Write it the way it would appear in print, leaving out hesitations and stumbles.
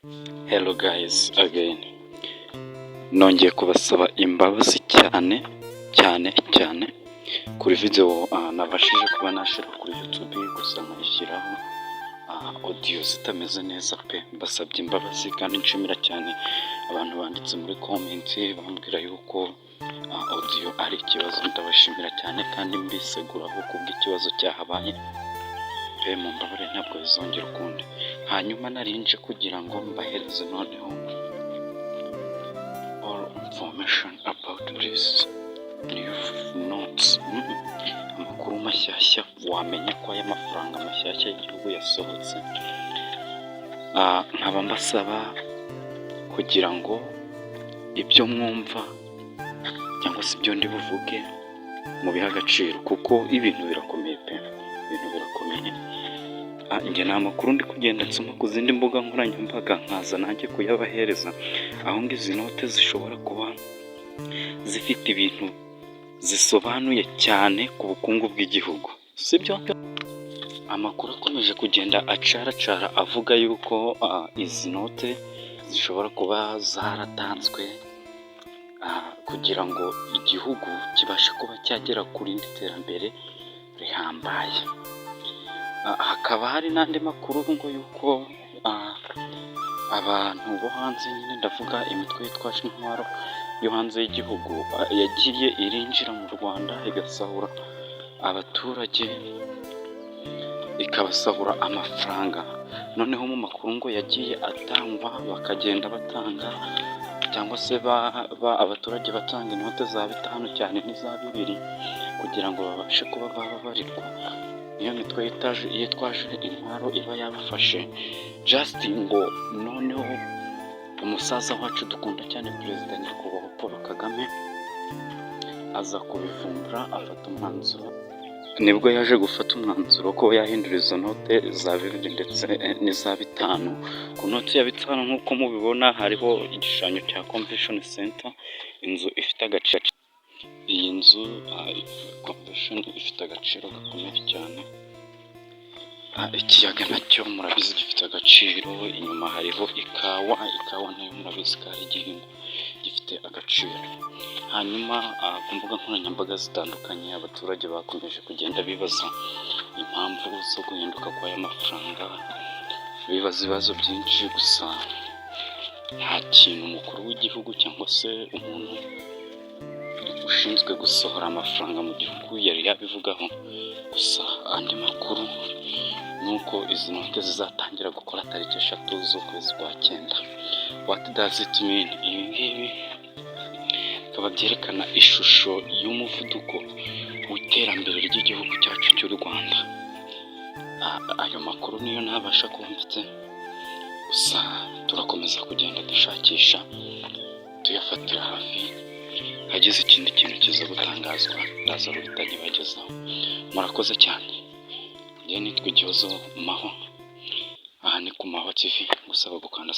Hello guys again, nongeye kubasaba imbabazi cyane cyane cyane kuri video nabashije kuba nashyira kuri YouTube, gusa nkayishyiraho audio zitameze neza pe. Mbasabye imbabazi kandi nshimira cyane abantu banditse muri comment bambwira yuko audio ari ikibazo. Ndabashimira cyane kandi mbiseguraho kubw'ikibazo cyahabaye pe. Mumbabarire, ntabwo bizongera ukundi. Hanyuma nari nje kugira ngo mbahereze noneho all information about this new notes, amakuru mashyashya wamenya ko aya mafaranga mashyashya y'igihugu yasohotse. Nkaba mbasaba kugira ngo ibyo mwumva cyangwa se ibyo ndi buvuge mubihe agaciro, kuko ibintu birakomeye pe, ibintu birakomeye. Njye ni amakuru ndi kugenda nsoma ku zindi mbuga nkoranyambaga, nkaza nanjye kuyabahereza, aho ngo izi note zishobora kuba zifite ibintu zisobanuye cyane ku bukungu bw'igihugu, sibyo? Amakuru akomeje kugenda acaracara avuga yuko izi note zishobora kuba zaratanzwe kugira ngo igihugu kibashe kuba cyagera ku rindi terambere rihambaye. Hakaba hari n'andi makuru ngo yuko abantu bo hanze nyine, ndavuga imitwe yitwaje intwaro yo hanze y'igihugu, yagiye irinjira mu Rwanda igasahura abaturage, ikabasahura amafaranga. Noneho mu makuru ngo yagiye atangwa, bakagenda batanga cyangwa se abaturage batanga inote za 5 cyane n'iza 2 kugira ngo babashe kuba bababarirwa niyo mitwe yitwaje intwaro iba yabafashe. Just ngo noneho umusaza wacu dukunda cyane, Perezida Nyakubahwa Paul Kagame, aza kubivumbura, afata umwanzuro. Nibwo yaje gufata umwanzuro ko yahindura izo note za 2 ndetse n'iza 5. Ku noti ya 5, nk'uko mubibona, hariho igishushanyo cya Convention Center, inzu ifite agaciro. Iyi nzu Convention ifite agaciro gakomeye cyane. Ikiyaga nacyo murabizi gifite agaciro, inyuma hariho ikawa, ikawa nayo murabizi ko ari igihingwa gifite agaciro. Hanyuma ku mbuga nkoranyambaga zitandukanye abaturage bakomeje kugenda bibaza impamvu zo guhinduka kw'aya mafaranga, bibaza ibibazo byinshi, gusa nta kintu umukuru w'igihugu cyangwa se umuntu ushinzwe gusohora amafaranga mu gihugu yari yabivugaho. Gusa andi makuru ni uko izi note zizatangira gukora tariki 3 z'ukwezi kwa 9. What does it mean? Ibi ngibi bikaba byerekana ishusho y'umuvuduko w'iterambere ry'igihugu cyacu cy'u Rwanda. Ayo makuru niyo ntabasha kuba mfite, gusa turakomeza kugenda dushakisha tuyafatira hafi. Hagize ikindi kintu kiza gutangazwa, ndaza guhita nkibagezaho. Murakoze cyane. Njye nitwa Igihozo Maho, aha ni ku Mahwa TV, ngusaba gukanda.